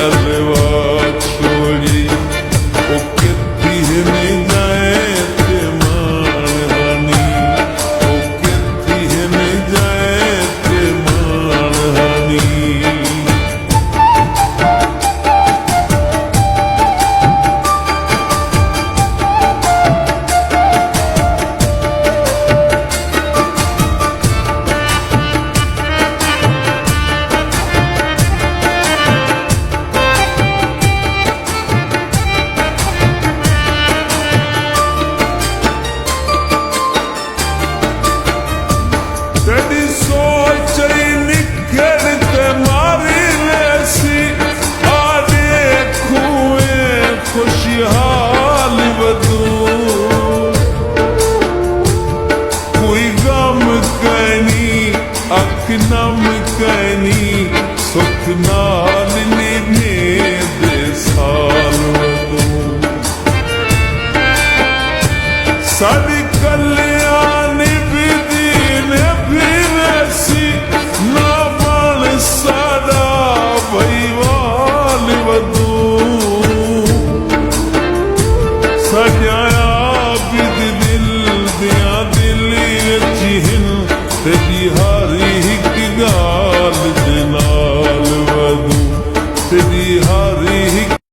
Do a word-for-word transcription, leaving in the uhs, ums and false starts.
الوا چھوڑی، او کتی ہن جائے تے ماݨ ہانی، او کتی ہن جائے تے ماݨ ہانی۔ تیݙی سوچ ای نکھڑ تے ماری ویسی، آ ݙیکھوں اے خوشحال ودوں۔ کوئی غم کائنی، اکھ نم کائنی، سکھ نال نبھیندے سال ودوں۔ ساݙی کلیاں نبھدی نبھی ویسی، نہ بݨ ساݙا بھئیوال ودوں۔ ساݙیاں عابد دل دیاں دل وچ ہن، تیݙی ہر ہک ڳالھ دے نال ودوں، تیݙی ہر